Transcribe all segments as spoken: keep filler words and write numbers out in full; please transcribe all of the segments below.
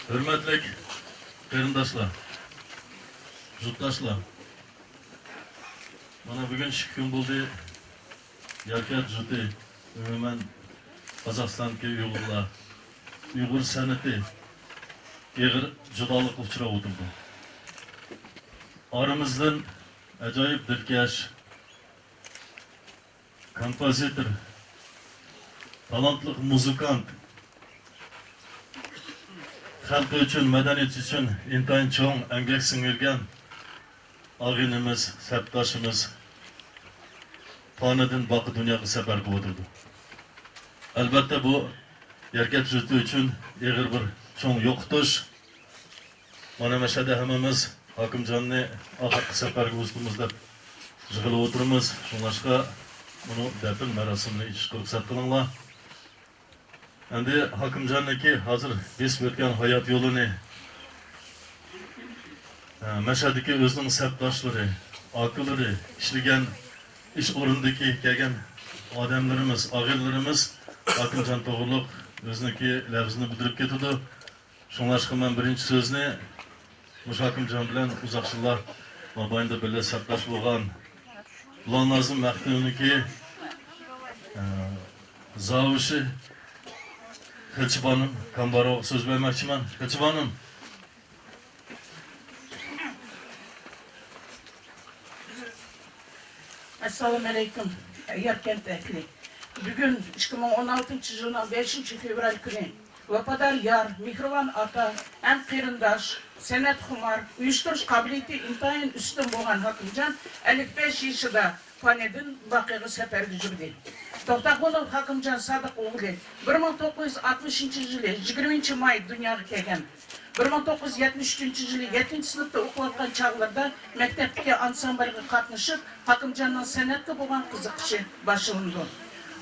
ھۆرمەتلىك قېرىنداشلار، جۇتداشلار، مانا بۈگۈن ئىككى كۈن بولدى، يەركەنت جۇتى، ئومۇمەن قازاقىستاندىكى ئۇيغۇرلار، ئۇيغۇر سەنئىتى ئېغىر جۇدالىققا ئۇچراپ ئولتۇرىدۇ. ئارىمىزدىن ئاجايىپ دىلكەش، كومپوزىتور، تالانتلىق مۇزىكانت، خەلقى ئۈچۈن، مەدەنىيىتى ئۈچۈن ئىنتايىن چوڭ ئەمگەك سىڭدۈرگەن ئاغىنىمىز، سەپداشىمىز پانىدىن باقى دۇنياغا سەپەر قىلىۋاتىدۇ. ئەلۋەتتە، بۇ يەركەنت جۇتى ئۈچۈن ئېغىر بىر چوڭ يوقىتىش. مانا مەشەدە ھەممىمىز ھاكىمجاننى ئاخىرقى سەپەرگە ئۇزىتىمىز دەپ يىغىلىپ ئولتۇرىمىز. شۇڭلاشقا ئۇنىڭ دەپنە مەراسىمىنى ئېچىشقا رۇخسەت قىلىڭلار. ئەمدى ھاكىمجاننىڭكى ھازىر بېسىپ ئۆتكەن ھايات يولىنى، ئە، مەشەدىكى ئۆزىنىڭ سەپداشلىرى، ئاكىلىرى، ئىشلىگەن ئىش ئورنىدىكى كەلگەن ئادەملىرىمىز، ئاغىنىلىرىمىز ھاكىمجان توغرۇلۇق ئۆزىنىڭكى لەۋزىنى بىلدۈرۈپ كېتىدۇ. شۇڭلاشقا مەن بىرىنچى سۆزنى مۇشۇ ھاكىمجان بىلەن ئۇزاق يىللار مابەينىدە بىللە سەپداش بولغان ئۇلانازم مەختۇمنىڭكى، ئە، زاۋۇشى خىلچىبانىم كامباروۋاغا سۆز بەرمەكچىمەن. خىلچىبانىم. ئەسسالامۇئەلەيكۇم، ياركەنت ئەھلى. بۈگۈن ئىككى مىڭ ئون ئالتىنچى يىلنىڭ بەشىنچى فېۋرال كۈنى ۋاپادار يار، مېھرىبان ئاتا ھەم قېرىنداش، سەنئەتخۇمار، ئۇيۇشتۇرۇش قابىلىيىتى ئىنتايىن ئۈستۈن بولغان ھاكىمجان ئەللىك بەش يېشىدا پانىدىن باقىيغا سەپەرگە يۈردى. توختاخۇنوف ھاكىمجان سادىق ئوغلى بىر مىڭ توققۇز يۈز ئاتمىشىنچى يىلى يىگىرمىنچى ماي دۇنياغا كەلگەن. بىر مىڭ توققۇز يۈز يەتمىش ئۈچىنچى يىلى يەتتىنچى سىنىپتا ئوقۇۋاتقان چاغلىرىدا مەكتەپتىكى ئانسامبىلغا قاتنىشىپ، ھاكىمجاننىڭ سەنئەتكە بولغان قىزىقىشى باشلىنىدۇ.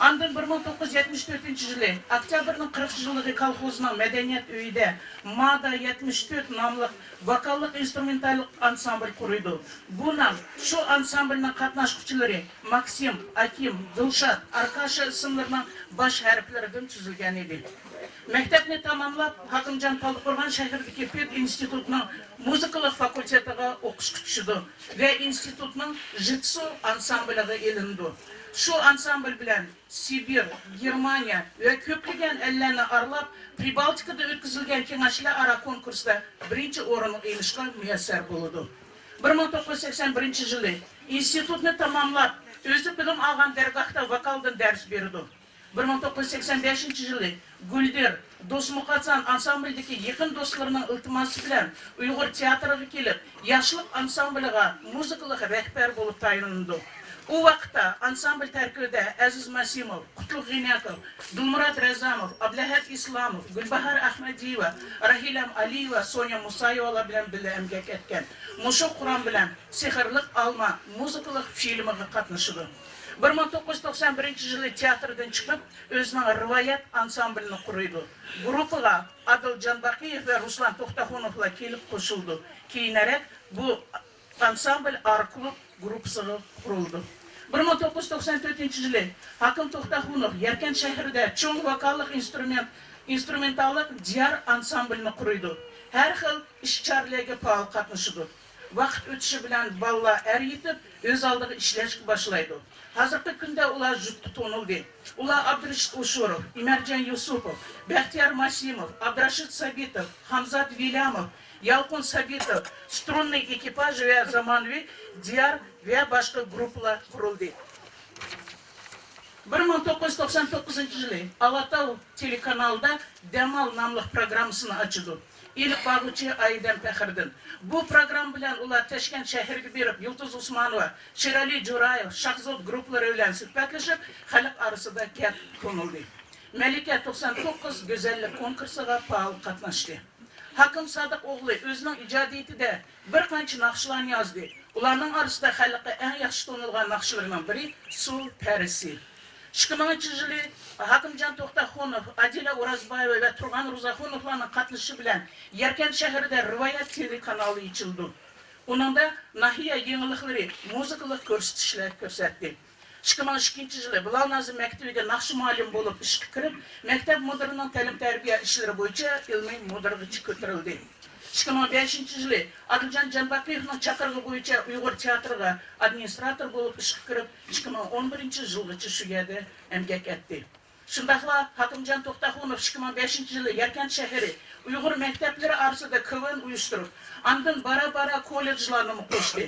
ئاندىن بىر مىڭ توققۇز يۈز يەتمىش تۆتىنچى يىلى ئۆكتەبىرنىڭ قىرىق يىللىقى كالخوزنىڭ مەدەنىيەت ئۆيىدە مادا يەتمىش تۆت ناملىق ۋوكاللىق ئىنسترۇمېنتاللىق ئانسامبىل قۇرىدۇ. بۇ نام شۇ ئانسامبىلنىڭ قاتناشقۇچىلىرى ماكسىم، ئاكىم، دىلشات، ئاركاشا ئىسىملىرىنىڭ باش ھەرپلىرىدىن تۈزۈلگەن ئىدى. مەكتەپنى تاماملاپ، ھاكىمجان تالدىقورغان شەھىرىدىكى پېدئىنستىتۇتنىڭ مۇزىكىلىق فاكۇلتېتىغا ئوقۇشقا چۈشىدۇ ۋە ئىنستىتۇتنىڭ ژىتسۇ ئانسامبىلىغا ئېلىنىدۇ. شۇ ئانسامبىل بىلەن سىبىر، گېرمانىيە ۋە كۆپلىگەن ئەللەرنى ئارىلاپ، پرىبالتىكىدا ئۆتكۈزۈلگەن كېڭەشلەر ئارا كونكۇرستا بىرىنچى ئورۇنغا ئېرىشىشقا مۇيەسسەر بولىدۇ. بىر مىڭ توققۇز يۈز سەكسەن بىرىنچى يىلى ئىنستىتۇتنى تاماملاپ، ئۆزى بىلىم ئالغان دەرگاھتا ۋوكالدىن دەرس بېرىدۇ. بىر مىڭ توققۇز يۈز سەكسەن بەشىنچى يىلى گۈلدۈر، دوست مۇقاسان ئانسامبىلدىكى يېقىن دوستلىرىنىڭ ئىلتىماسى بىلەن ئۇيغۇر تىياتىرىغا كېلىپ، ياشلىق ئانسامبىلىغا مۇزىكىلىق رەھبەر بولۇپ تايىنلىنىدۇ. ئۇ ۋاقىتتا ئانسامبىل تەركىبىدە ئەزىز ماسىموف، قۇتلۇق غىنىياكوف، دىلمۇرات رەززاموف، ئابلەھەت ئىسلاموف، گۈلباھار ئەخمەدىيېۋا، راھىلەم ئالىيېۋا، سونيا مۇسايېۋالار بىلەن بىللە ئەمگەك ئەتكەن. مۇشۇ قۇرام بىلەن سېھىرلىق ئالما مۇزىكىلىق فىلىمىغا قاتنىشىدۇ. بىر مىڭ توققۇز يۈز توقسان بىرىنچى يىلى تىياتىردىن چىقىپ، ئۆزىنىڭ رىۋايەت ئانسامبىلىنى قۇرىدۇ. گۇرۇپپىغا ئادىل جانباقىيېف ۋە رۇسلان توختاخۇنوفلار كېلىپ قوشۇلىدۇ. كېيىنرەك بۇ ئانسامبىل ئارا كۇلۇب گۇرۇپپىسىغا قۇرۇلىدۇ. بىر مىڭ توققۇز يۈز توقسان تۆتىنچى يىلى ھاكىم توختاخۇنوف يەركەنت شەھىرىدە چوڭ ۋوكاللىق ئىنسترۇمېنت، ئىنسترۇمېنتاللىق دىيار ئانسامبىلىنى قۇرىدۇ. ھەر خىل ئىش-چارىلەرگە پائال قاتنىشىدۇ. ۋاقىت ئۆتۈشى بىلەن بالىلار ئەر يېتىپ، ئۆز ئالدىغا ئىشلەشكە باشلايدۇ. ھازىرقى كۈندە ئۇلار جۇتقا تونۇلدى. ئۇلار ئابدۇرېشىت ئوشۇروف، ئىمەرجان يۈسۈپوف، بەختىيار ماسىموف، ئابدۇراشىت سابىتوف، خامزات ۋىلياموف، يالقۇن سابىتوف، سترۇننىي ئېكىپاژ ۋە زامانىۋى دىيار ۋە باشقا گۇرۇپپىلار قۇرۇلدى. بىر مىڭ توققۇز يۈز توقسان توققۇزىنچى يىلى ئالاتاۋ تېلېكانالىدا دەم ئال ناملىق پروگراممىسىنى ئاچىدۇ. ئېلىپ بارغۇچى ئايدەم پەخرىدىن. بۇ پروگرامما بىلەن ئۇلار تەشكەنت شەھىرىگە بېرىپ، يۇلتۇز ئوسمانوۋا، شېرئەلى جورايېۋ، شاھزود گۇرۇپپىلىرى بىلەن سۆھبەتلىشىپ، خەلق ئارىسىدا كەڭ تونۇلدى. مەلىكە توقسان توققۇز گۈزەللىك كونكۇرسىغا پائال قاتناشتى. ھاكىم سادىق ئوغلى ئۆزىنىڭ ئىجادىيىتىدە بىر قانچە ناخشىلارنى يازدى. ئۇلارنىڭ ئارىسىدا خەلققە ئەڭ ياخشى تونۇلغان ناخشىلىرىنىڭ بىرى سۇ پەرىسى. ئىككى مىڭىنچى يىلى ھاكىمجان توختاخۇنوف، ئادىلە ئورازبايېۋا ۋە تۇرغان روزاخۇنوفلارنىڭ قاتنىشىشى بىلەن يەركەنت شەھىرىدە رىۋايەت تېلېكانالى ئېچىلىدۇ. ئۇنىڭدا ناھىيە يېڭىلىقلىرى مۇزىكىلىق كۆرسىتىشلەر كۆرسەتتى. ئىككى مىڭ ئىككىنچى يىلى بىلال نازىم مەكتىۋىگە ناخشا مۇئەللىمى بولۇپ ئىشقا كىرىپ، مەكتەپ مۇدىرىنىڭ تەلىم-تەربىيە ئىشلىرى بويىچە ئىلمىي مۇدىرغىچە كۆتۈرۈلدى. ئىككى مىڭ بەشىنچى يىلى ئادىلجان جانباقىيېۋنىڭ چاقىرىقى بويىچە ئۇيغۇر تىياتىرىغا ئادمىنىستراتور بولۇپ ئىشقا كىرىپ، ئىككى مىڭ ئون بىرىنچى يىلغىچە شۇ يەردە ئەمگەك ئەتتى. شۇنداقلا ھاكىمجان توختاخۇنوف ئىككى مىڭ بەشىنچى يىلى ياركەنت شەھىرى ئۇيغۇر مەكتەپلىرى ئارىسىدا كىۋېن ئۇيۇشتۇرۇپ، ئاندىن بارا-بارا كوللېجلارنىمۇ قوشتى.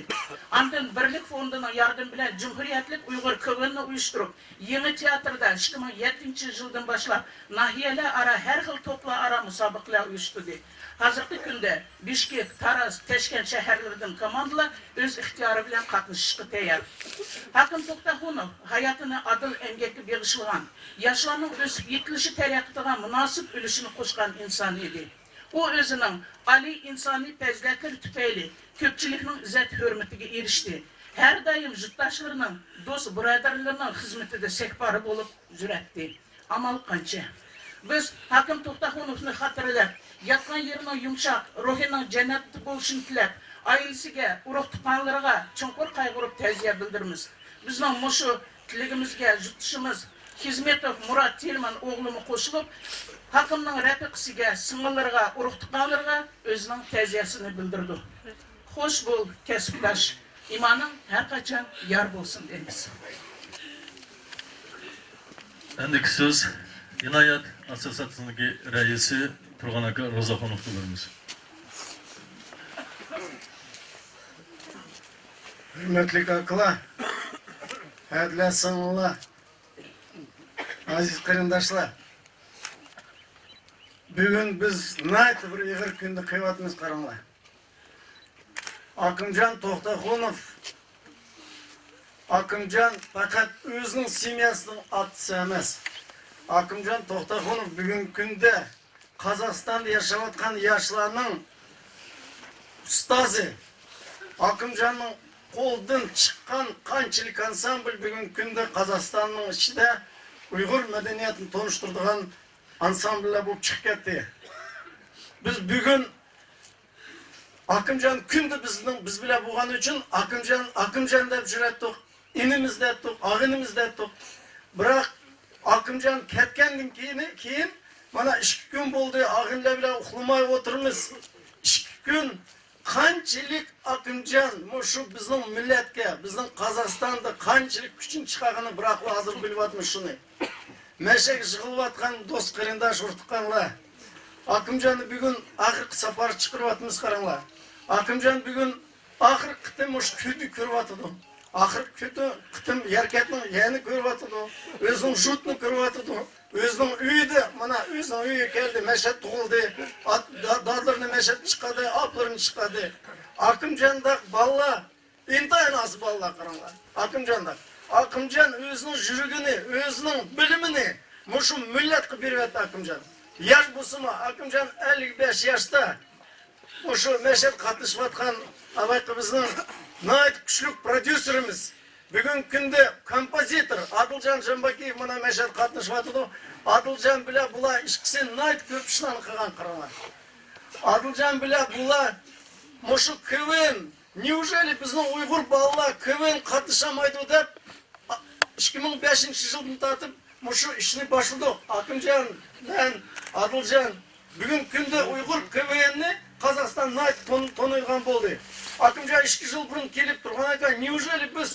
ئاندىن بىرلىك فوندىنىڭ ياردىمى بىلەن جۇمھۇرىيەتلىك ئۇيغۇر كىۋېننى ئۇيۇشتۇرۇپ، يېڭى تىياتىردا ئىككى مىڭ يەتتىنچى يىلدىن باشلاپ ناھىيەلەر ئارا ھەر خىل توپلار ئارا مۇسابىقىلەر ئۇيۇشتۇردى. ھازىرقى كۈندە بىشكېك، تاراس، تەشكەنت شەھەرلىرىدىن كوماندىلار ئۆز ئىختىيارى بىلەن قاتنىشىشقا تەييار. ھاكىم توختاخۇنوف ھاياتىنى ئادىل ئەمگەككە بېغىشلىغان، ياشلارنىڭ ئۆسۈپ يېتىلىشى تەرەققىياتىغا مۇناسىپ ئۈلۈشىنى قوشقان ئىنسان ئىدى. ئۇ ئۆزىنىڭ ئالىي ئىنسانىي پەزىلەتلىرى تۈپەيلى كۆپچىلىكنىڭ ئىززەت-ھۆرمىتىگە ئېرىشتى. ھەر دائىم يۇرتداشلىرىنىڭ، دوست-بۇرادەرلىرىنىڭ خىزمىتىدە سەھپارە بولۇپ يۈرەتتى. ئامال قانچە؟ بىز ھاكىم توختاخۇنوفنى خاتىرىلەپ، ياتقان يېرىنىڭ يۇمشاق، روھىنىڭ جەننەتتە بولۇشىنى تىلەپ، ئائىلىسىگە، ئۇرۇق-تۇغقانلىرىغا چوڭقۇر قايغۇرۇپ تەزىيە بىلدۈرىمىز. بىزنىڭ مۇشۇ تىلىكىمىزگە يۇرتدىشىمىز خىزمېتوف مۇرات تىلمەن ئوغلىمۇ قوشۇلۇپ، ھاكىمنىڭ رەپىقىسىگە، سىڭىللىرىغا، ئۇرۇق-تۇغقانلىرىغا ئۆزىنىڭ تەزىيەسىنى بىلدۈردى. خوش بول، كەسىپداش. ئىمانىڭ ھەر قاچان يار بولسۇن دەيمىز. ئەندىكى سۆز ئىنايەت ئاسسوسىياتسىيىسىنىڭكى رەئىسى تۇرغان ئاكا روزاخۇنوفقا بېرىمىز. ھۆرمەتلىك ئاكىلار، ھەدىلەر، سىڭىللار، ئەزىز قېرىنداشلار، بۈگۈن بىز ناھايىتى بىر ئېغىر كۈندە قېلىۋاتىمىز، قاراڭلار. ئاكىمجان توختاخۇنوف، ئاكىمجان پەقەت ئۆزىنىڭ سېمياسىنىڭ ئاتىسى ئەمەس. ئاكىمجان توختاخۇنوف بۈگۈنكى كۈندە قازاقىستاندا ياشاۋاتقان ياشلارنىڭ ئۇستازى. ئاكىمجاننىڭ قولىدىن چىققان قانچىلىك ئانسامبىل بۈگۈنكى كۈندە قازاقىستاننىڭ ئىچىدە ئۇيغۇر مەدەنىيىتىنى تونۇشتۇرىدىغان ئانسامبىللار بولۇپ چىقىپ كەتتى. بىز بۈگۈن ئاكىمجان كۈندە بىزنىڭ، بىز بىلەن بولغان ئۈچۈن ئاكىمجان، ئاكىمجان دەپ يۈرەتتۇق، ئىنىمىز دەتتۇق، ئاغىنىمىز دەتتۇق. بىراق ئاكىمجان كەتكەندىن كېيىن، كېيىن مانا ئىككى كۈن بولدى، ئاغىنىلەر بىلەن ئۇخلىماي ئولتۇرىمىز. ئىككى كۈن قانچىلىك ئاكىمجان مۇشۇ بىزنىڭ مىللەتكە، بىزنىڭ قازاقىستاندا قانچىلىك كۈچىنى چىقارغىنىنى بىراقلا ھازىر بىلىۋاتىمىز شۇنى. مەشەگە يىغىلىۋاتقان دوست قېرىنداش، ئۇرۇق-تۇغقانلار، ئاكىمجاننى بۈگۈن ئاخىرقى ساپارغا چىقىرىۋاتىمىز، قاراڭلار. ئاكىمجان بۈگۈن ئاخىرقى قېتىم مۇشۇ كۈندە كۆرۈۋاتىدۇ. ئاخىرقى كۈندە، قېتىم يەركەنتنىڭ يەنى كۆرۈۋاتىدۇ. ئۆزىنىڭ يۇرتىنى كۆرۈۋاتىدۇ. ئۆزىنىڭ ئۆيىدە، مانا ئۆزىنىڭ ئۆيىگە كەلدى، مەشەد تۇغۇلدى. ئات-، دا-، دادىلىرىنى مەشەد چىقاردى، ئاپىلىرىنى چىقاردى. ئاكىمجانداق بالىلار ئىنتايىن ئاز بالىلار، قاراڭلار. ئاكىمجانداق. ئاكىمجان ئۆزىنىڭ يۈرىكىنى، ئۆزىنىڭ بىلىمىنى مۇشۇ مىللەتكە بېرىۋەتتى ئاكىمجان. ياش بولسىمۇ، ئاكىمجان ئەللىك بەش ياشتا مۇشۇ مەشەد قاتنىشىۋاتقان ئاۋايقى بىزنىڭ ناھايىتى كۈچلۈك پروديۇسېرىمىز. بۈگۈنكى كۈندە كومپوزىتور ئادىلجان جانباكىيېۋ مانا مەشەد قاتنىشىۋاتىدۇ. ئادىلجان بىلەن بۇلار ئىككىسى ناھايىتى كۆپ ئىشلارنى قىلغان، قاراڭلار. ئادىلجان بىلەن بۇلار مۇشۇ كىۋېن، نېئوژېلى بىزنىڭ ئۇيغۇر بالىلار كىۋېن قاتنىشالمايدۇ دەپ، ئىككى مىڭ بەشىنچى يىلدىن تارتىپ مۇشۇ ئىشنى باشلىدۇق. ئاكىمجان، مەن، ئادىلجان، بۈگۈنكى كۈندە ئۇيغۇر كىۋېننى قازاقىستان ناھايىتى تون-، تونۇيدىغان بولدى. ئاكىمجان ئىككى يىل بۇرۇن كېلىپ تۇرغان ئاكا، نېئوژېلى بىز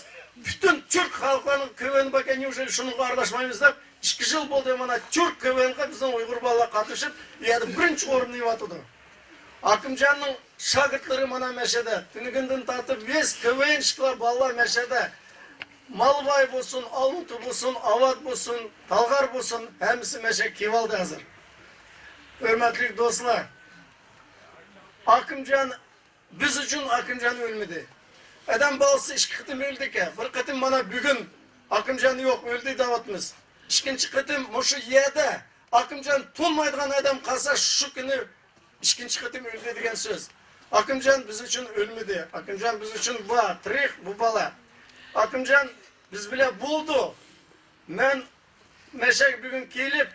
پۈتۈن تۈرك خەلقلەرنىڭ كىۋېنى باركەن، نېئوژېلى شۇنىڭغا ئارىلاشمايمىز دەپ، ئىككى يىل بولدى مانا تۈرك كىۋېنغا بىزنىڭ ئۇيغۇر بالىلار قاتنىشىپ، ئۇ يەردە بىرىنچى ئورۇننى ئېلىۋاتىدۇ. ئاكىمجاننىڭ شاگىرتلىرى مانا مەشەدە. تۈنۈگۈندىن تارتىپ ۋىس كىۋېنشىكلار بالىلار مەشەدە. مالۋاي بولسۇن، ئالمۇتا بولسۇن، ئاۋات بولسۇن، تالغار بولسۇن، ھەممىسى مەشەگە كېلىۋالدى ھازىر. ھۆرمەتلىك دوستلار، ئاكىمجان، بىز ئۈچۈن ئاكىمجان ئۆلمىدى. ئادەم بالىسى ئىككى قېتىم ئۆلىدىكەن. بىر قېتىم مانا بۈگۈن ئاكىمجان يوق، ئۆلدى دەۋاتىمىز. ئىككىنچى قېتىم مۇشۇ يەردە ئاكىمجان تونمايدىغان ئادەم قالسا، شۇ كۈنى ئىككىنچى قېتىم ئۆلدى دېگەن سۆز. ئاكىمجان بىز ئۈچۈن ئۆلمىدى. ئاكىمجان بىز ئۈچۈن بار، تىرىك بۇ بالا. ئاكىمجان بىز بىلەن بولدى. مەن مەشەگە بۈگۈن كېلىپ،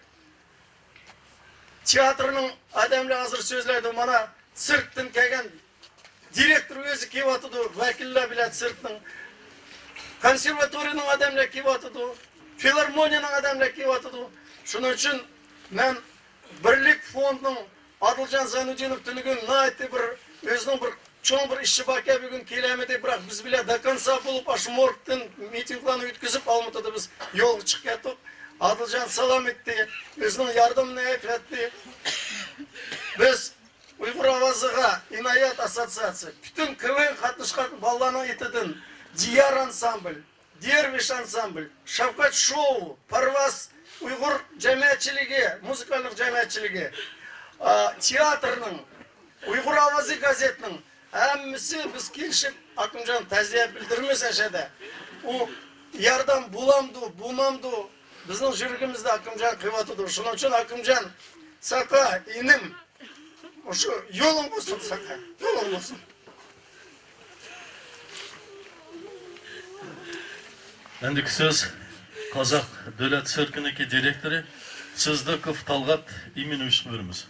تىياتىرنىڭ ئادەملىرى ھازىر سۆزلەيدۇ، مانا سىرتتىن كەلگەن دىرېكتور ئۆزى كېلىۋاتىدۇ، ۋەكىللەر بىلەن سىرتنىڭ. كونسېرۋاتورىيەنىڭ ئادەملىرى كېلىۋاتىدۇ، فىلارمونىيەنىڭ ئادەملىرى كېلىۋاتىدۇ. شۇنىڭ ئۈچۈن مەن بىرلىك فوندىنىڭ ئادىلجان زەينۇددىنوف تۈنۈگۈن ناھايىتى بىر ئۆزىنىڭ بىر چوڭ بىر ئىشى باركەن، بۈگۈن كېلەلمىدى، بىراق بىز بىلەن دو كونسا بولۇپ، ئاشۇ مورگتىن مىتىنگلارنى ئۆتكۈزۈپ، ئالمۇتىدا بىز يولغا چىقىپ كەتتۇق. ئادىلجان سالام ئېيتتى، ئۆزىنىڭ ياردىمىنى ئېيتىۋەتتى. بىز ئۇيغۇر ئاۋازىغا ئىنايەت ئاسسوتسىياتسىيە، پۈتۈن كىۋېن قاتناشقان بالىلارنىڭ ئېتىدىن جىيار ئانسامبىل، دېرۋىش ئانسامبىل، شەۋكەت شوۋ، پەرۋاز ئۇيغۇر جەمئىيەتچىلىكى، مۇزىكاللىق جەمئىيەتچىلىكى، ئا، تىياتىرنىڭ، ئۇيغۇر ئاۋازى گازېتىنىڭ ھەممىسى بىز كېلىشىپ، ئاكىمجان تەزىيە بىلدۈرىمىز ئەشەدە. ئۇ ياردەم بولامدۇ، بولمامدۇ، بىزنىڭ يۈرىكىمىزدە ئاكىمجان قېلىۋاتىدۇ. شۇنىڭ ئۈچۈن ئاكىمجان، ساقا، ئىنىم، مۇشۇ يولۇڭ بولسۇن ساقا، يولۇڭ بولسۇن. ئەندىكى سۆز قازاق دۆلەت سىركىنىڭكى دىرېكتورى سىزدىكوف تالغات ئىمىنوۋىچقا بېرىمىز.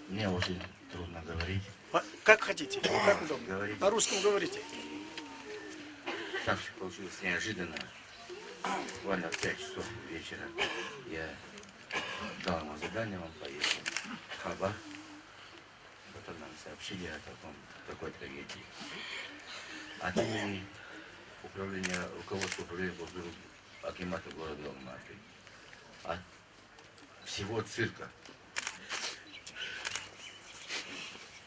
Мне очень трудно говорить. Как хотите, как удобно. Говорить. На русском говорите. Так все получилось неожиданно. Буквально в пять часов вечера я дал ему задание, он поехал в Хабар. Потом нам сообщили о таком, такой трагедии. От имени управления, руководства управления культуры акимата города Алматы, от всего цирка.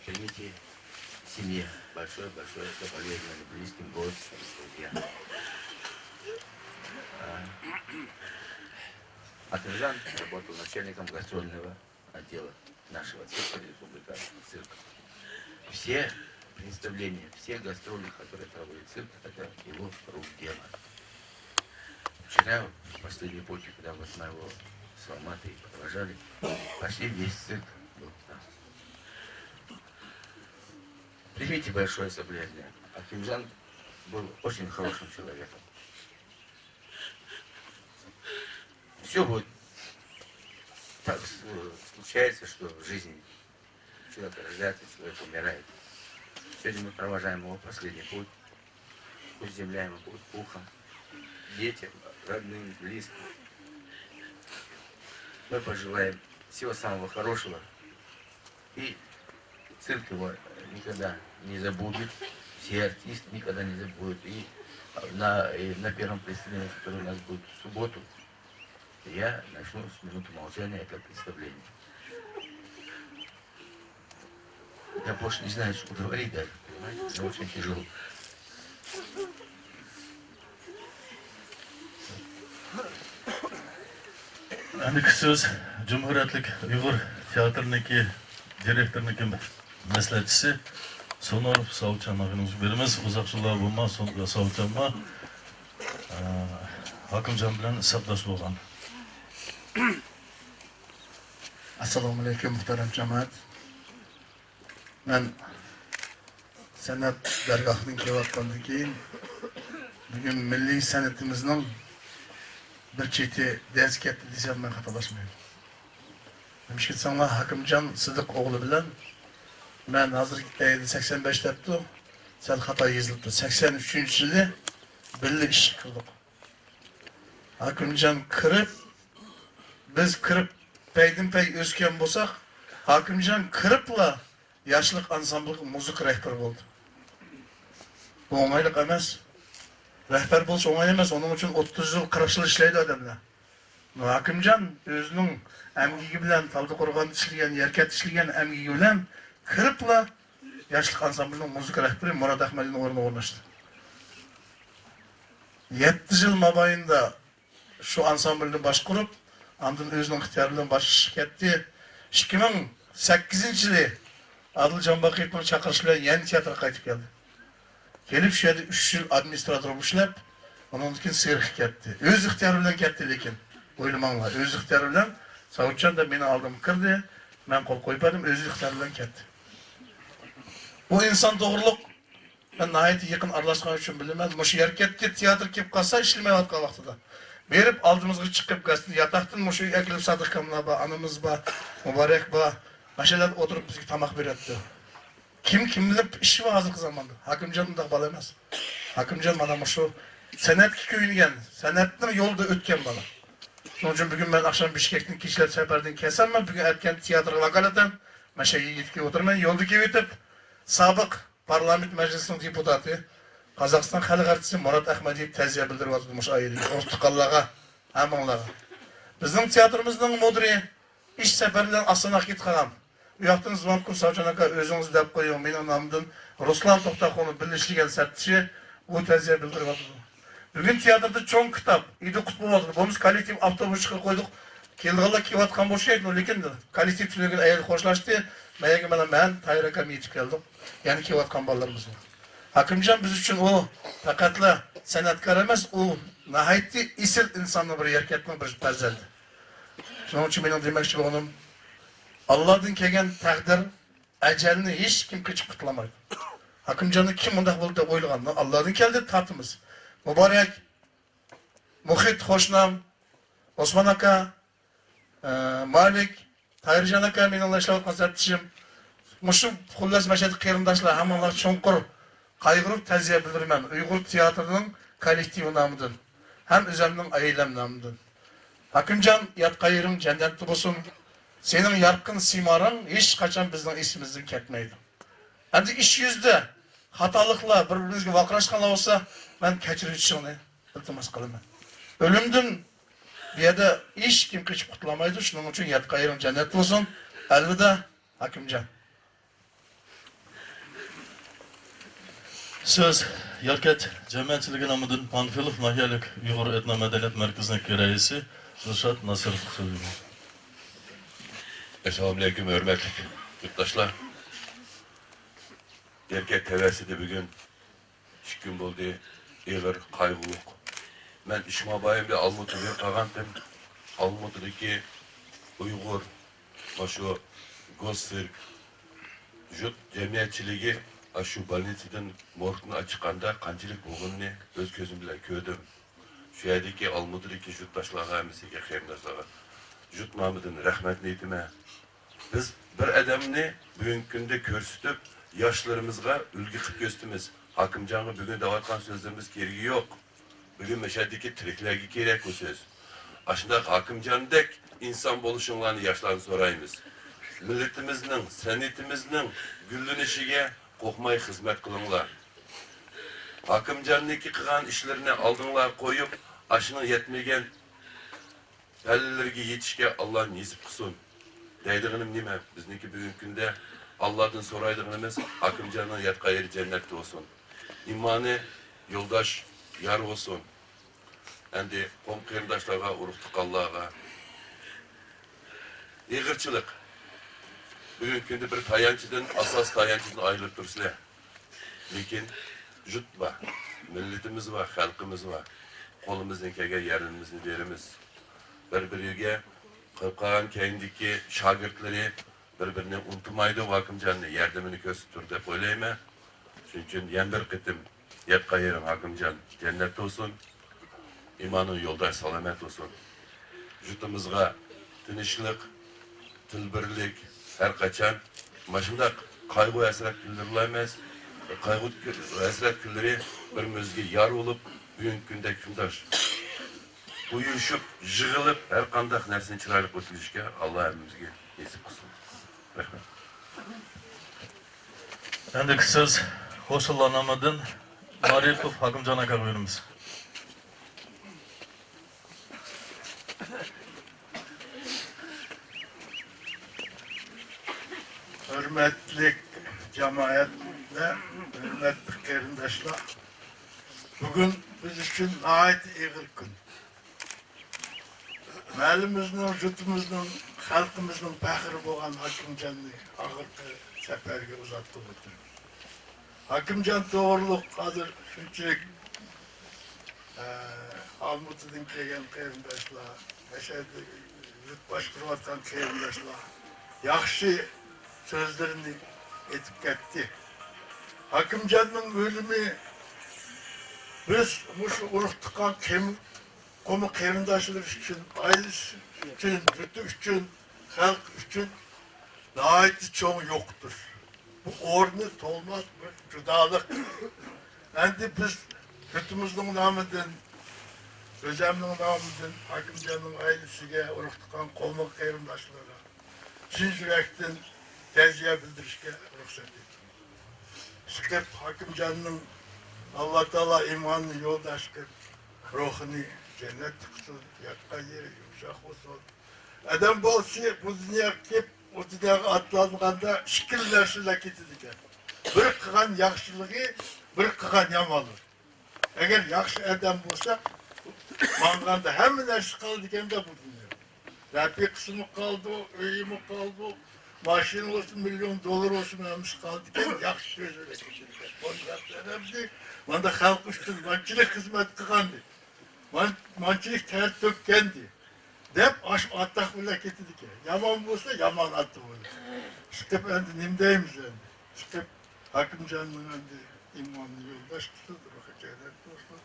Примите семье большое-большое соболезнование, близким, родственникам, друзьям. А, Акимжан работал начальником гастрольного отдела нашего цирка, республиканского цирка. Все представления, все гастроли, которые проводит цирк, это его рук дело. Вчера, в последний путь, когда вот моего с Алматы провожали, почти весь цирк был там. Примите большое соболезнование. Акимжан был очень хорошим человеком. Все вот так с- случается, что в жизни человек рождается, человек умирает. Сегодня мы провожаем его последний путь. Пусть земля ему будет пухом. Детям, родным, близким. Мы пожелаем всего самого хорошего. И цирк его никогда не забудет. Все артисты никогда не забудут. И на, и на первом представлении, которое у нас будет в субботу, я начну с минуты молчания это представление. Я больше не знаю, что говорить даже, понимаете? Мне очень тяжело. ئەندىكى سۆز جۇمھۇرىيەتلىك ئۇيغۇر تىياتىرىنىڭكى دىرېكتورىنىڭكى مەسلىھەتچىسى سونۇرۇف ساۋۇتجانغا بېرىمىز. ئۇزاق يىللار بولما سون- ساۋۇتجانمۇ ئە، ھاكىمجان بىلەن ھېسابداش بولغان. ئەسسالامۇئەلەيكۇم، مۇھتەرەم جامائەت. مەن سەنئەت دەرگاھىدىن كېلىۋاتقاندىن كېيىن، بۈگۈن مىللىي سەنئىتىمىزنىڭ بىر چېتى دەز كەتتى دېسەم، مەن خاتالاشمايمەن. نېمىشقا دېسەڭلار، ھاكىمجان سىدىق ئوغلى بىلەن مەن ھازىر ئەيدى سەكسەن بەش دەپتۇ، سەل خاتا يېزىلىپتۇ. سەكسەن ئۈچىنچى يىلى بىللە ئىشقا كىردۇق. ھاكىمجان كىرىپ، بىز كىرىپ پەيدىن پەي ئۆسكەن بولساق، ھاكىمجان كىرىپلا ياشلىق ئانسامبىلغا مۇزىكا رەھبىرى بولدى. بۇ ئوڭايلىق ئەمەس. رەھبەر بولۇش ئوڭاي ئەمەس، ئۇنىڭ ئۈچۈن ئوتتۇز يىل، قىرىق يىل ئىشلەيدۇ ئادەملەر. ھاكىمجان ئۆزىنىڭ ئەمگىكى بىلەن، تالدىقورغاندا ئىشلىگەن، يەركەنتتە ئىشلىگەن ئەمگىكى بىلەن كىرىپلا ياشلىق ئانسامبىلىنىڭ مۇزىكا رەھبىرى مۇرات ئەخمەتلىنىڭ ئورنىغا ئورناشتى. يەتتە يىل مابەينىدە شۇ ئانسامبىلنى باشقۇرۇپ، ئاندىن ئۆزىنىڭ ئىختىيارى بىلەن باشقا ئىشقا كەتتى. ئىككى مىڭ سەككىزىنچى يىلى ئادىل جانباقىيېۋنىڭ چاقىرىشى بىلەن يەنە تىياتىرغا قايتىپ كەلدى. كېلىپ شۇ يەردە ئۈچ يىل ئادمىنىستراتور بولۇپ ئىشلەپ، ئۇنىڭدىن كېيىن سېرخقا كەتتى. ئۆز ئىختىيارى بىلەن كەتتى، لېكىن ئويلىماڭلار، ئۆز ئىختىيارى بىلەن ساۋۇتجان دەپ مېنىڭ ئالدىمغا كىردى. مەن قول قويۇپ بەردىم، ئۆز ئىختىيارى بىلەن كەتتى. بۇ ئىنسان توغرۇلۇق مەن ناھايىتى يېقىن ئارىلاشقان ئۈچۈن بىلىمەن. مۇشۇ يەركەنتكە تىياتىر كېلىپ قالسا، ئىشلىمەيۋاتقان ۋاقتىدا بېرىپ ئالدىمىزغا چىقىپ، گاستىن ياتاقتىن مۇشۇ ئەكېلىپ سادىق كاملا بار، ئانىمىز بار، مۇبارەك بار، ماشۇ يەرلەردە ئولتۇرۇپ بىزگە تاماق بېرەتتى. كىم كىم بىلەن ئىشى بار ھازىرقى زاماندا؟ ھاكىمجان ئۇنداق بالا ئەمەس. ھاكىمجان مانا مۇشۇ سەنئەتكە كۆيۈنگەن، سەنئەتنىڭ يولىدا ئۆتكەن بالا. شۇنىڭ ئۈچۈن بۈگۈن مەن ئاخشام بىشكەكتىن كېچىلەر سەپەردىن كەلسەممۇ، بۈگۈن ئەتكەن تىياتىرغا ۋاكالىتەن مەن شۇ يەرگە يېتىپ كېلىۋاتىمەن. يولدا كېلىۋېتىپ، سابىق پارلامېنت مەجلىسىنىڭ دېپۇتاتى، قازاقىستان خەلق ئارتىسى مۇرات ئەخمەدىيېۋ تەزىيە بىلدۈرۈۋاتىدۇ مۇشۇ ئائىلىگە، ئۇرۇق-تۇغقانلارغا، ھەممىڭلارغا. بىزنىڭ تىياتىرىمىزنىڭ مۇدىرى ئىش سەپەرى بىلەن ئاستاناغا كېتىپ قالغان. ئۇ ياقتىن زۇۋانكۇم ساۋچان ئاكا، ئۆزىڭىز دەپ قويۇڭ، مېنىڭ نامىمدىن رۇسلان توختاخۇنوف بىللە ئىشلىگەن سەپدىشى، ئۇ تەزىيە بىلدۈرۈۋاتىدۇ. بۈگۈن تىياتىردا چوڭ كىتاب، ئىدى قۇت بولۇۋاتىدۇ. بولمىسا كوللېكتىپ ئاپتوبۇس چىقىرىپ قويدۇق. كېلىدىغانلار كېلىۋاتقان بولۇشى كېرەك، لېكىن كوللېكتىپ تۈنۈگۈن ئەيەر خوشلاشتى. مەن يەنە مانا مەن، تاھىر ئاكام يېتىپ كەلدۇق. يەنە كېلىۋاتقان بالىلىرىمىز بار. ھاكىمجان بىز ئۈچۈن ئۇ پەقەتلا سەنئەتكار ئەمەس، ئۇ ناھايىتى ئېسىل ئىنساننىڭ بىر ھەرىكەتنىڭ بىر پەرزەنتى. شۇنىڭ ئۈچۈن مېنىڭ دېمەكچى بولغىنىم، ئاللادىن كەلگەن تەقدىر، ئەجەلنى ھېچكىم قېچىپ قۇتۇلالمايدۇ. ھاكىمجاننى كىم مۇنداق بولدى دەپ ئويلىغان؟ ئاللادىن كەلدى، تارتىمىز. مۇبارەك، مۇھىت قوشنام، ئوسمان ئاكا، ئە، مالىك، تاھىرجان ئاكا، مېنىڭ ئىشلەۋاتقان سەپدىشىم، مۇشۇ خۇللەس مەشەدە قېرىنداشلار، ھەممىڭلارغا چوڭقۇر قايغۇرۇپ تەزىيە بىلدۈرىمەن ئۇيغۇر تىياتىرىنىڭ كوللېكتىپى نامىدىن ھەم ئۆزۈمنىڭ ئائىلەم نامىدىن. ھاكىمجان، ياتقان يېرىڭ جەننەتتە بولسۇن. سېنىڭ يارقىن سىيمالىرىڭ ھېچقاچان بىزنىڭ ئېسىمىزدىن كەتمەيدۇ. ئەمدى ئىش يۈزىدە خاتالىقلار، بىر-بىرىمىزگە ۋارقىراشقانلار بولسا، مەن كەچۈرۈشۈڭنى ئىلتىماس قىلىمەن. ئۆلۈمدىن بۇ يەردە ھېچكىم قېچىپ قۇتۇلالمايدۇ. شۇنىڭ ئۈچۈن ياتقان يېرىڭ جەننەت بولسۇن. ئەلۋىدا، ھاكىمجان. سۆز ياركەنت جەمئىيەتچىلىكى نامىدىن پانفىلوف ناھىيەلىك ئۇيغۇر ئېتنو مەدەنىيەت مەركىزىنىڭ رەئىسى دىلشات ناسىروفقا سۆز بېرىمەن. ئەسسالامۇئەلەيكۇم، ھۆرمەتلىك يۇرتداشلار! ياركەنت تەۋەسىدە بۈگۈن ئىككى كۈن بولدى، ئېغىر، قايغۇلۇق. مەن ئۈچ ماھ بايىن بىر ئالمۇتىدا قالغانتىم. ئالمۇتىدىكى ئۇيغۇر، مانا شۇ گوسسىرك، جۇت جەمئىيەتچىلىكى ئاشۇ بولنىتسىدىن، مورگتىن ئاچىققاندا قانچىلىك بولغىنىنى ئۆز كۆزۈم بىلەن كۆردۈم. شۇ يەردىكى ئالمۇتىدىكى جۇتداشلارغا، ھەممىسىگە، قېرىنداشلارغا جۇت نامىدىن رەھمەتنى ئېيتىمەن. بىز بىر ئادەمنى بۈگۈنكى كۈندە كۆرسىتىپ، ياشلىرىمىزغا ئۈلگە قىلىپ كۆرسىتىمىز. ھاكىمجانغا بۈگۈن دەۋاتقان سۆزلىرىمىز كېرىكى يوق. بۈگۈن مەشەدىكى تىرىكلەرگە كېرەك بۇ سۆز. ئاشۇنداق ھاكىمجاندەك ئىنسان بولۇشۇڭلارنى ياشلاردىن سورايمىز. مىللىتىمىزنىڭ، سەنئىتىمىزنىڭ گۈللىنىشىگە قورقماي خىزمەت قىلىڭلار. ھاكىمجاننىڭكى قىلغان ئىشلىرىنى ئالدىڭلارغا قويۇپ، ئاشۇنىڭ يەتمىگەن پەللىلىرىگە يېتىشكە ئاللا نېسىپ قىلسۇن. دەيدىغىنىم نېمە؟ بىزنىڭكى بۈگۈنكى كۈندە ئاللادىن سورايدىغىنىمىز، ھاكىمجاننىڭ ياتقان يېرى جەننەتتە بولسۇن. ئىمانى يولداش يار بولسۇن. ئەمدى قوم قېرىنداشلارغا، ئۇرۇق تۇغقانلارغا ئېغىرچىلىق. بۈگۈنكى كۈندە بىر تايانچىدىن، ئاساس تايانچىدىن ئايرىلىپ تۇرسىلەر. لېكىن جۇت بار، مىللىتىمىز بار، خەلقىمىز بار. قولىمىزدىن كەلگەن ياردىمىمىزنى بېرىمىز. بىر-بىرىگە قىلىپ قالغان كەينىدىكى شاگىرتلىرى بىر-بىرىنى ئۇنتۇمايدۇ، ھاكىمجاننى ياردىمىنى كۆرسىتىپ تۇر دەپ ئويلايمەن. شۇنىڭ ئۈچۈن يەنە بىر قېتىم ياتقان يېرىڭ ھاكىمجان جەننەتتە بولسۇن. ئىمانىڭ يولداش سالامەت بولسۇن. يۇرتىمىزغا تىنچلىق، تىل بىرلىك، ھەر قاچان ماشۇنداق قايغۇ-ھەسرەت كۈنلىرىلا ئەمەس، قايغۇ-ھەسرەت كۈنلىرى بىر-بىرىمىزگە يار بولۇپ، بۈگۈنكى كۈندەك شۇنداق ئۇيۇشۇپ، يىغىلىپ، ھەر قانداق نەرسىنى چىرايلىق ئۆتكۈزۈشكە ئاللا ھەممىمىزگە نېسىپ قىلسۇن. رەھمەت. ئەمدىكى سۆز ھوسۇللار نامىدىن مارىپوف ھاكىمجان ئاكاغا بېرىمىز. ھۆرمەتلىك جامائەتلەر، ھۆرمەتلىك قېرىنداشلار، بۈگۈن بىز ئۈچۈن ناھايىتى ئېغىر كۈن. مەھەللىمىزنىڭ، يۇرتىمىزنىڭ، خەلقىمىزنىڭ پەخرى بولغان ھاكىمجاننى ئاخىرقى سەپەرگە ئۇزاتقىلى ئولتۇرىمىز. ھاكىمجان توغرۇلۇق ھازىر شۇنچىلىك، ئە، ئالمۇتىدىن كەلگەن قېرىنداشلار، مەشەدە يۇرت باشقۇرۇۋاتقان قېرىنداشلار ياخشى سۆزلىرىنى ئېيتىپ كەتتى. ھاكىمجاننىڭ ئۆلۈمى بىز مۇشۇ ئۇرۇق تۇغقان قېم-، قومۇ قېرىنداشلىرى ئۈچۈن، ئائىلىسى ئۈچۈن، يۇرتى ئۈچۈن، خەلقى ئۈچۈن ناھايىتى چوڭ يوقىتىش. بۇ ئورنى تولماس بىر جۇدالىق. ئەمدى بىز يۇرتىمىزنىڭ نامىدىن، ئۆزەمنىڭ نامىدىن، ھاكىمجاننىڭ ئائىلىسىگە، ئۇرۇق-تۇغقان، قوۋمىغا، قېرىنداشلىرىغا چىن يۈرەكتىن تەزىيە بىلدۈرۈشكە رۇخسەت ئېتىڭ. ئىشقىلىپ، ھاكىمجاننىڭ، ئاللا تائالا ئىمانىنى يولداش قىلىپ، روھىنى جەننەتتە قىلسۇن، ياتقان يېرى يۇمشاق بولسۇن. ئادەم بالىسى بۇ دۇنياغا كېلىپ، بۇ دۇنياغا ئاتلانغاندا ئىككىلا نەرسە بىلەن كېتىدىكەن. بىر قىلغان ياخشىلىقى، بىر قىلغان يامانلىقى. ئەگەر ياخشى ئادەم بولسا، ماڭغاندا ھەممە نەرسە قالىدىكەن-دە بۇ دۇنيادا. رەپىقىسىمۇ قالىدۇ، ئۆيىمۇ قالىدۇ، ماشىنا بولسۇن، مىليون دوللار بولسۇن، ھەممىسى قالىدىكەن، ياخشى سۆزلەر كېتىدىكەن. بۇنى ياخشى ئادەم دېدى، مانا خەلق ئۈچۈن مانچىلىك خىزمەت قىلغانىدى. مان-، مانچىلىك تەر تۆككەندى، دەپ ئاشۇ ئاتاق بىلەن كېتىدىكەن. يامان بولسا، يامان ئاتاق بىلەن. ئىشقىلىپ، ئەمدى نېمە دەيمىز ئەمدى؟ ئىشقىلىپ، ھاكىمجاننىڭ ئەمدى ئىمانىنى يولداش قىلسۇن، روھى جەننەت بولسۇن.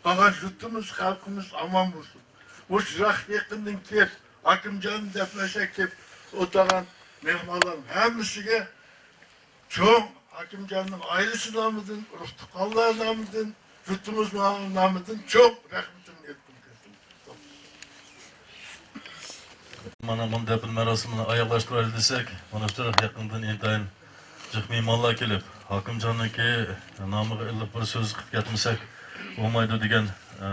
قالغان يۇرتىمىز، خەلقىمىز ئامان بولسۇن. مۇشۇ يىراق يېقىندىن كېلىپ، ھاكىمجاننى دەپلەشكە كېلىپ ئولتۇرغان مېھمانلارنىڭ ھەممىسىگە چوڭ ھاكىمجاننىڭ ئائىلىسى نامىدىن، ئۇرۇق-تۇغقانلار نامىدىن، يۇرتىمىز نامىدىن چوڭ رەھمىتىمنى ئېيتقۇم كەلدى. مانا بۇ دەپنە مەراسىمىنى ئاياغلاشتۇرايلى دېسەك، مانا شۇ تەرەپ يېقىندىن ئىنتايىن جىق مېھمانلار كېلىپ، ھاكىمجاننىڭكى نامىغا ئىللىق بىر سۆز قىلىپ كەتمىسەك بولمايدۇ دېگەن، ئە،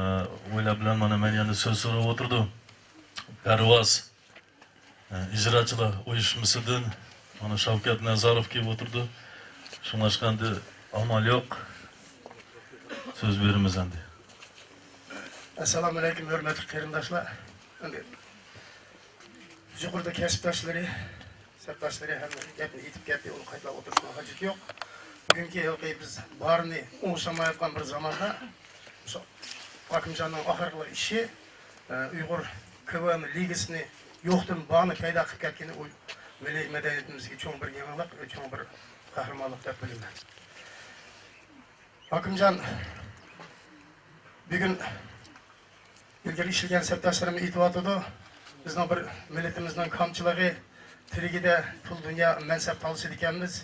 ئويلار بىلەن مانا مەن يەنە سۆز سوراپ ئولتۇردۇم. پەرۋاز ئىجراچىلار ئۇيۇشمىسىدىن مانا شاۋكەت نەزاروف كېلىپ ئولتۇردى. شۇڭلاشقا ئەمدى ئامال يوق، سۆز بېرىمىز ئەمدى. ئەسسالامۇ ئەلەيكۇم، ھۆرمەتلىك قېرىنداشلار. ئەمدى يۇقىرىدا كەسىپداشلىرى، سەپداشلىرى ھەممە گەپنى ئېيتىپ كەتتى، ئۇنى قايتىلاپ ئولتۇرۇشنىڭ ھاجىتى يوق. بۈگۈنكى ھېلىقى بىز بارىنى ئوڭشالمايۋاتقان بىر زاماندا، مۇشۇ ھاكىمجاننىڭ ئاخىرقى ئىشى، ئە، ئۇيغۇر كىۋېم لىگىسىنى يوقتىن بارنى پەيدا قىلىپ كەتكىنى ئۇ مىللىي مەدەنىيىتىمىزگە چوڭ بىر يېڭىلىق، چوڭ بىر قەھرىمانلىق دەپ بىلىمەن. ھاكىمجان بۈگۈن ئىلگىرى ئىشلىگەن سەپداشلىرىم ئېيتىۋاتىدۇ، بىزنىڭ بىر مىللىتىمىزنىڭ كامچىلىقى، تىرىكىدە پۇل، دۇنيا، مەنسەپ تالىشىدىكەنمىز،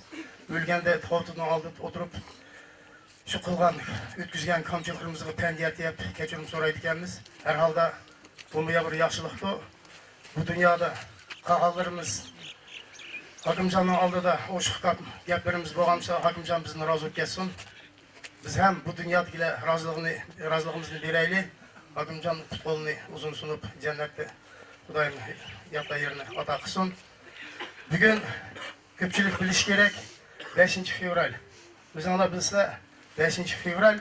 ئۆلگەندە تاۋۇتنىڭ ئالدىدا ئولتۇرۇپ، شۇ قىلغان، ئۆتكۈزگەن كامچىلىقلىرىمىزغا پەندىيە تېپىپ، كەچۈرۈم سورايدىكەنمىز. ھەر ھالدا بۇمۇ يا بىر ياخشىلىقتۇر. بۇ دۇنيادا قالغانلىرىمىز ھاكىمجاننىڭ ئالدىدا ئوشۇق گەپلىرىمىز بولغانمىسا، ھاكىمجان بىزدىن رازى بولۇپ كەتسۇن. بىز ھەم بۇ دۇنيادىكىلەر رازىلىقىنى، رازىلىقىمىزنى بېرەيلى. ھاكىمجان پۇت-قولىنى ئۇزۇن سۇنۇپ، جەننەتتە خۇدايىم ياتار يېرىنى ئاتا قىلسۇن. بۈگۈن كۆپچىلىك بىلىشى كېرەك، بەشىنچى فېۋرال. ئۆزۈڭلار بىلىسىلەر، بەشىنچى فېۋرال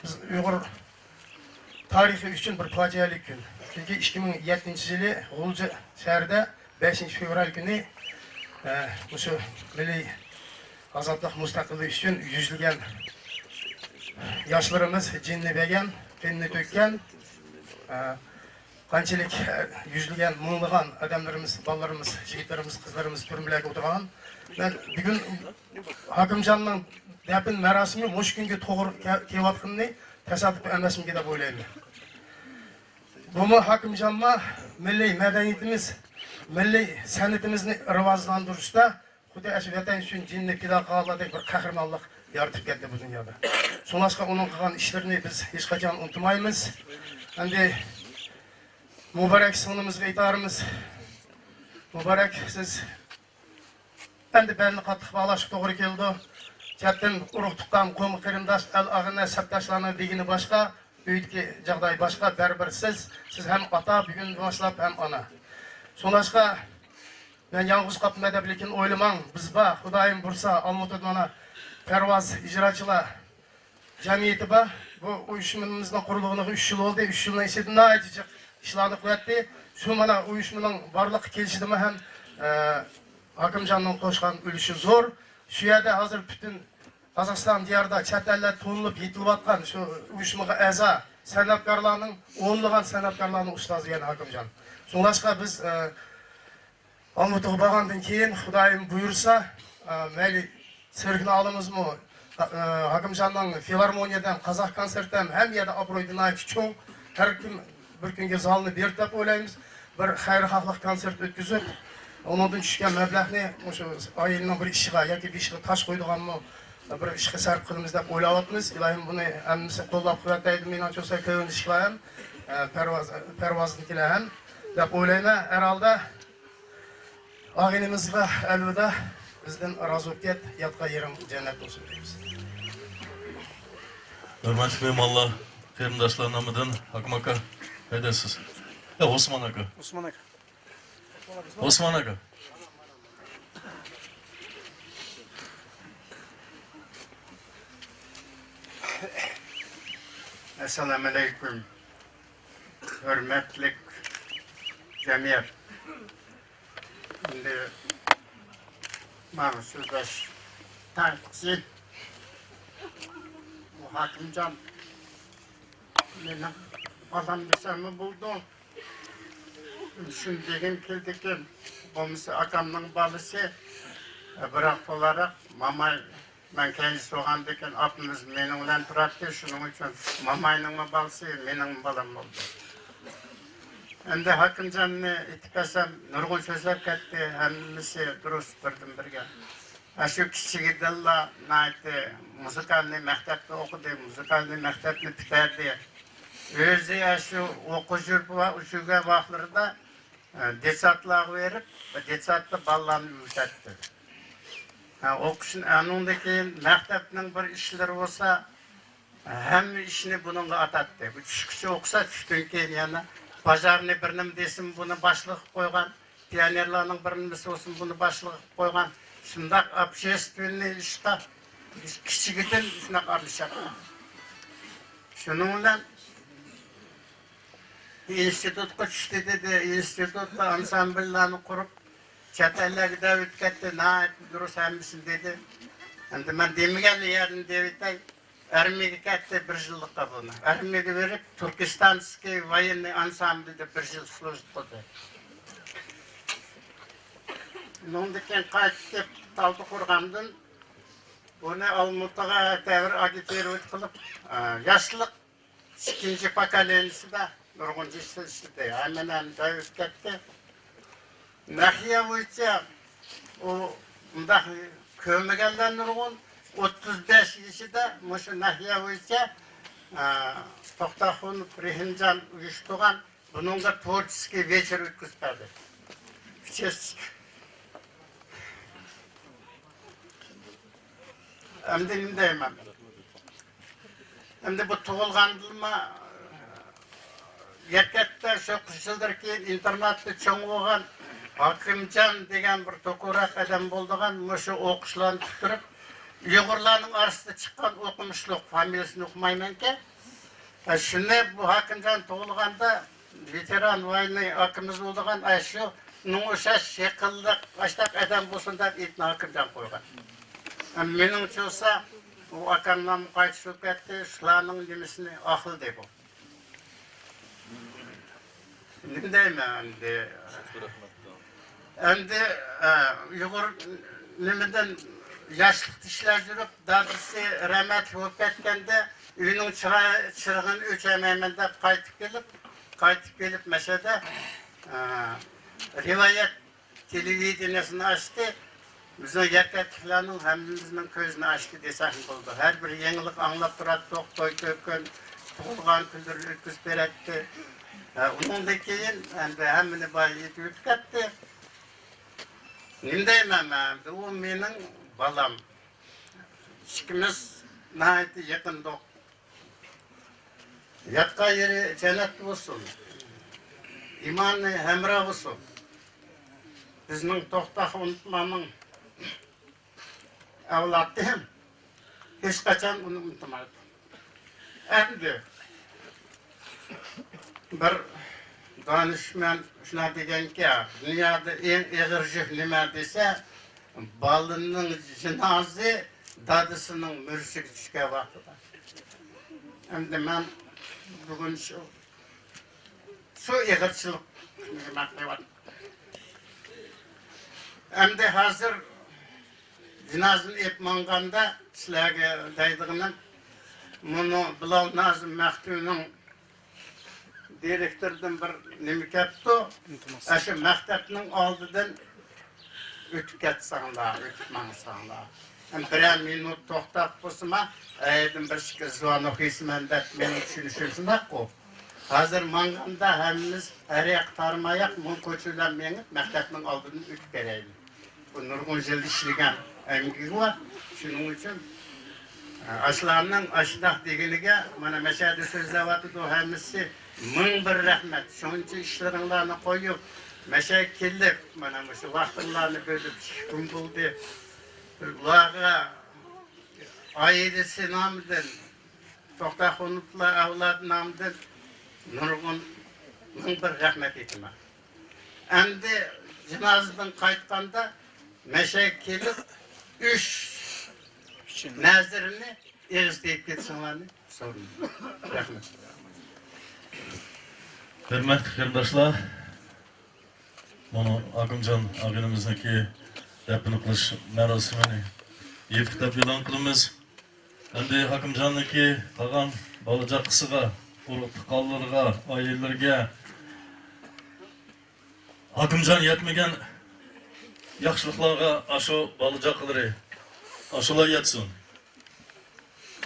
بىز ئۇيغۇر تارىخى ئۈچۈن بىر پاجىئەلىك كۈن. چۈنكى ئىككى مىڭ يەتتىنچى يىلى غۇلجا شەھىرىدە بەشىنچى فېۋرال كۈنى، ئە، مۇشۇ مىللىي ئازادلىق، مۇستەقىللىق ئۈچۈن يۈزلىگەن ياشلىرىمىز جېنىنى بەرگەن، قېنىنى تۆككەن، ئە، قانچىلىك، ئە، يۈزلىگەن، مىڭلىغان ئادەملىرىمىز، بالىلىرىمىز، يىگىتلىرىمىز، قىزلىرىمىز تۈرمىلەرگە ئولتۇرغان. مەن بۈگۈن ھاكىمجاننىڭ دەپنە مەراسىمى مۇشۇ كۈنگە توغرا كە-، كېلىۋاتقىنىنى تاسادىپ ئەمەسمىكىن دەپ ئويلايمەن. بۇمۇ ھاكىمجانمۇ مىللىي مەدەنىيىتىمىز، مىللىي سەنئىتىمىزنى راۋاجلاندۇرۇشتا خۇددى ئاشۇ ۋەتەن ئۈچۈن جېنىنى پىدا قىلغانلاردەك بىر قەھرىمانلىق يارىتىپ كەتتى بۇ دۇنيادا. شۇڭلاشقا ئۇنىڭ قىلغان ئىشلىرىنى بىز ھېچقاچان ئۇنتۇمايمىز. ئەمدى مۇبارەك سىڭلىمىزغا ئېيتارمىز. مۇبارەك، سىز ئەمدى بەلنى قاتتىق باغلاشقا توغرا كېلىدۇ. چەتتىن ئۇرۇق-تۇغقان، قوۋم-قېرىنداش، ئەل-ئاغىنە، سەپداشلارنىڭ دېگىنى باشقا، ئۆيدىكى جاغداي باشقا، بەرىبىر سىز، سىز ھەم ئاتا، بۈگۈندىن باشلاپ ھەم ئانا. شۇڭلاشقا مەن يالغۇز قاپتىمەن دەپ لېكىن ئويلىماڭ، بىز بار، خۇدايىم بۇيرۇسا، ئالمۇتىدا مانا پەرۋاز ئىجراچىلار جەمئىيىتى بار. بۇ ئۇيۇشمىمىزنىڭ قۇرۇلغىنىغا ئۈچ يىل بولدى. ئۈچ يىلنىڭ ئىچىدە ناھايىتى جىق ئىشلارنى قىلىۋەتتى. شۇ مانا ئۇيۇشمىنىڭ بارلىققا كېلىشىدىمۇ ھەم، ئە، ھاكىمجاننىڭ قوشقان ئۈلۈشى زور. شۇ يەردە ھازىر پۈتۈن قازاقىستان دىيارىدا چەت ئەللەردە تونۇلۇپ يېتىلىۋاتقان شۇ ئۇيۇشمىغا ئەزا سەنئەتكارلارنىڭ، ئونلىغان سەنئەتكارلارنىڭ ئۇستازى يەنە ھاكىمجان. شۇڭلاشقا بىز، ئە، ئالمۇتىغا بارغاندىن كېيىن، خۇدايىم بۇيرۇسا، ئە، مەيلى سىركنى ئالىمىزمۇ، ئە، ھاكىمجاننىڭ فىلارمونىيەدە ھەم، قازاق كونسېرتىدا ھەم، ھەممە يەردە ئابرۇيى ناھايىتى چوڭ. ھەر كىم بىر كۈنگە زالنى بېرىدۇ دەپ ئويلايمىز. بىر خەيرخاھلىق كونسېرت ئۆتكۈزۈپ، ئۇنىڭدىن چۈشكەن مەبلەغنى مۇشۇ ئائىلىنىڭ بىر ئىشىغا ياكى بىر ئىشىغا تاش قويىدىغانمۇ بىر ئىشقا سەرپ قىلىمىز دەپ ئويلاۋاتىمىز. ئىلاھىم بۇنى ھەممىسى قوللاپ قۇۋۋەتلەيدۇ. مېنىڭچە بولسا كۆۋرۈنۈشكىلەر ھەم، ئە، پەرۋاز، پەرۋازنىڭكىلەر ھەم دەپ ئويلايمەن. ھەر ھالدا ئاغىنىمىزغا ئەلۋىدا، بىزدىن رازى بولۇپ كەت، ياتقان يېرىڭ جەننەت بولسۇن دەيمىز. ھۆرمەتلىك مېھمانلار، قېرىنداشلار نامىدىن ھاكىم ئاكا ھەيدەيسىز. يا، ئوسمان ئاكا. ئوسمان ئاكا. ئوسمان ئاكا. ئەسسالامۇ ئەلەيكۇم. ھۆرمەتلىك جەمئىيەت. ئەمدى ماڭا سۆزلەش تارتقۇسى بۇ ھاكىمجان مېنىڭ بالام دېسەممۇ بولىدۇ. شۇنى دېگۈم كېلىدىكەن، بولمىسا ئاكامنىڭ بالىسى، بىراق بولارا ماماي، مەن كەينىسى بولغاندىكىن ئاپىمىز مېنىڭ بىلەن تۇراتتى، شۇنىڭ ئۈچۈن ماماينىڭمۇ بالىسى، مېنىڭمۇ بالام بولدى. ئەمدى ھاكىمجاننى ئېيتىپ بەرسەم نۇرغۇن سۆزلەپ كەتتى، ھەممىسى دۇرۇس بىردىن بىرگە. ئاشۇ كىچىكىدىنلا ناھايىتى مۇزىكالنىي مەكتەپتە ئوقۇدى، مۇزىكالنىي مەكتەپنى پۈتتۈردى. ئۆزى ئاشۇ ئوقۇش يۇرتى ۋە ئۆگەنگەن ۋاقىتلىرىدا، ئە، دېتسادلارغا بېرىپ، دېتسادتا بالىلارنى ئۆگىتەتتى. ھە، ئوقۇشنى، ئانىڭدىن كېيىن مەكتەپنىڭ بىر ئىشلىرى بولسا، ھەممە ئىشنى بۇنىڭغا ئاتاتتى. بۇ چۈشكىچە ئوقۇسا، چۈشتىن كېيىن يەنە بازارنى بىر نېمە دېسىمۇ بۇنى باشلىق قىلىپ قويغان، پىيونېرلارنىڭ بىر نېمىسى بولسىمۇ بۇنى باشلىق قىلىپ قويغان. شۇنداق ئوبشېستۋېننىي ئىشقا كىچىكىدىن شۇنداق ئارىلىشاتتى. شۇنىڭ بىلەن ئىنستىتۇتقا چۈشتى دېدى. ئىنستىتۇتتا ئانسامبىللارنى قۇرۇپ، چەت ئەللەرگە دەۋېتىپ كەتتى. ناھايىتى دۇرۇس ھەممىسىنى دېدى. ئەمدى مەن دېمىگەن يەرنى دېۋېتەي. ئارمىيەگە كەتتى بىر يىللىققا بۇنى. ئارمىيەگە بېرىپ، تۈركىستانسكىي ۋايېننىي ئانسامبىلدا بىر يىل سلۇژىت قىلدى. ئۇنىڭدىن كېيىن قايتىپ كېلىپ، تالدىقۇرغاندىن بۇنى ئالمۇتىغا دەۋر ئاگىتىروۋىد قىلىپ، ئە، ياشلىق ئىككىنچى پوكولېنىيىسىدە نۇرغۇن يىل ئىشلىدى. ھەممىنى ھەم دەۋېتىپ كەتتى. ناھىيە بويىچە ئۇ مۇنداق كۆرمىگەنلەر نۇرغۇن. ئوتتۇز بەش يېشىدا مۇشۇ ناھىيە بويىچە، ئە، توختاخۇنوف رېھىمجان ئۇيۇشتۇرغان بۇنىڭغا تворческий ۋېچېر ئۆتكۈزۈپ بەردى. ئۈچ ياش. ئەمدى نېمە دەيمەن؟ ئەمدى بۇ تۇغۇلغاندىنلا يەككەتتە شۇ قىش يىللىرى كېيىن ئىنتېرناتتا چوڭ بولغان ھاكىمجان دېگەن بىر توكۇراق ئادەم بولىدىغان، مۇشۇ ئوقۇشلارنى پۈتتۈرۈپ، ئۇيغۇرلارنىڭ ئارىسىدا چىققان ئوقۇمۇشلۇق، فامىلىسىنى ئۇقمايمەنكەن. ھە، شۇنى بۇ ھاكىمجان تۇغۇلغاندا ۋېتېران ۋايېننىي ئاكىمىز بولىدىغان، ئاشۇنىڭ ئوخشاش يېقىنلىق، ئاشتاق ئادەم بولسۇن دەپ ئېتىنى ھاكىمجان قويغان. ھە، مېنىڭچە بولسا، ئۇ ئاكامنىڭ قايتىش بولۇپ كەتتى، شۇلارنىڭ نېمىسىنى ئاقلىدى بۇ. نېمە دەيمەن ئەمدى؟ ئەمدى، ئە، ئۇيغۇر نېمىدىن ياشلىقتا ئىشلەپ يۈرۈپ، دادىسى رەھمەتلىك بولۇپ كەتكەندە، ئۆينىڭ چىرا-، چىرىغىنى ئۆچۈرمەيمەن دەپ قايتىپ كېلىپ، قايتىپ كېلىپ مەشەدە، ئە، رىۋايەت تېلېۋىدېنىيەسىنى ئاچتى. بىزنىڭ يەككەتلىكلەرنىڭ ھەممىمىزنىڭ كۆزىنى ئاچتى دېسەكمۇ بولىدۇ. ھەر بىر يېڭىلىق ئاڭلاپ تۇراتتۇق، توي تۆكۈن، تۇغۇلغان كۈنلىرىنى ئۆتكۈزۈپ بېرەتتى. ھە، ئۇنىڭدىن كېيىن ئەمدى ھەممىنى بايىتىپ ئۆتۈپ كەتتى. نېمە دەيمەن مەن ئەمدى؟ ئۇ مېنىڭ بالام. ئىككىمىز ناھايىتى يېقىندۇق. ياتقان يېرى جەننەت بولسۇن. ئىمانى ھەمراھ بولسۇن. بىزنىڭ توختاخۇنوفلارنىڭ ئەۋلادى ھېچقاچان ئۇنى ئۇنتۇمايدۇ. ئەمدى بىر دانىشمەن شۇنداق دېگەنكى، دۇنيادا ئەڭ ئېغىر يۈك نېمە دېسە، بالىنىڭ جىنازى دادىسىنىڭ مۈرىسىگە چۈشكەن ۋاقتىدا. ئەمدى مەن بۈگۈن شۇ، شۇ ئېغىرچىلىق نېمە قىلىۋاتىمەن. ئەمدى ھازىر جىنازىنى ئېلىپ ماڭغاندا سىلەرگە دەيدىغىنىم، مۇنۇ بىلال نازىم مەختۇمنىڭ دىرېكتورىدىن بىر نېمە كەپتۇ. ئىلتىماس. ئاشۇ مەكتەپنىڭ ئالدىدىن ئۆتۈپ كەتسەڭلار، ئۆتۈپ ماڭساڭلار. ھەم بىرەر مىنۇت توختاپ بولسىما، ئەيدىن بىر ئىككى زۇۋان ئوقۇيسىمەن دەپ مېنىڭ چۈشىنىشىم شۇنداققۇ. ھازىر ماڭغاندا ھەممىمىز ئەر ياق تارماياق مۇڭ كوچىلار مېڭىپ مەكتەپنىڭ ئالدىدىن ئۆتۈپ بېرەيلى. بۇ نۇرغۇن يىل ئىشلىگەن ئەمگىكى بار. شۇنىڭ ئۈچۈن، ئە، ئاشۇلارنىڭ ئاشۇنداق دېگىنىگە، مانا، مەشەدە سۆزلەۋاتىدۇ ھەممىسى. مىڭ بىر رەھمەت. شۇنچە ئىشلىرىڭلارنى قويۇپ، مەشەگە كېلىپ، مانا، مۇشۇ ۋاقتىڭلارنى بۆلۈپ، ئىككى كۈن بولدى. ئۇلارغا ئائىلىسى نامىدىن، توختاخۇنۇفلار ئەۋلادى نامىدىن نۇرغۇن مىڭ بىر رەھمەت ئېيتىمەن. ئەمدى جىنازىدىن قايتقاندا مەشەگە كېلىپ، ئۈچ نەزىرىنى ئېغىز تېگىپ كەتسىڭلارنى سورىدىم. رەھمەت. ھۆرمەتلىك قېرىنداشلار، مانا ئاكىمجان ئاغىنىمىزنىڭكى دەپنە قىلىش مەراسىمىنى يېپىق دەپ ئېلان قىلىمىز. ئەمدى ھاكىمجاننىڭكى قالغان بالا-چاقىسىغا، ئۇرۇق-تۇغقانلىرىغا، ئائىلىلىرىگە ھاكىمجان يەتمىگەن ياخشىلىقلارغا ئاشۇ بالا-چاقىلىرى، ئاشۇلار يەتسۇن.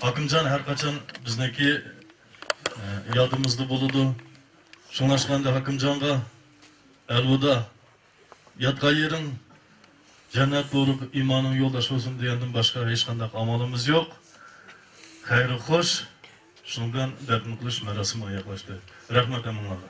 ھاكىمجان ھەر قاچان بىزنىڭكى، ئە، يادىمىزدا بولىدۇ. شۇڭلاشقا ئەمدى ھاكىمجانغا ئەلۋىدا. ياتقان يېرىڭ جەننەت بولۇپ، ئىمانىڭ يولداش بولسۇن دېگەندىن باشقا ھېچقانداق ئامالىمىز يوق. خەيرى خوش. شۇنىڭ بىلەن دەپنە قىلىش مەراسىمى ئاياغلاشتى. رەھمەت ھەممىڭلارغا.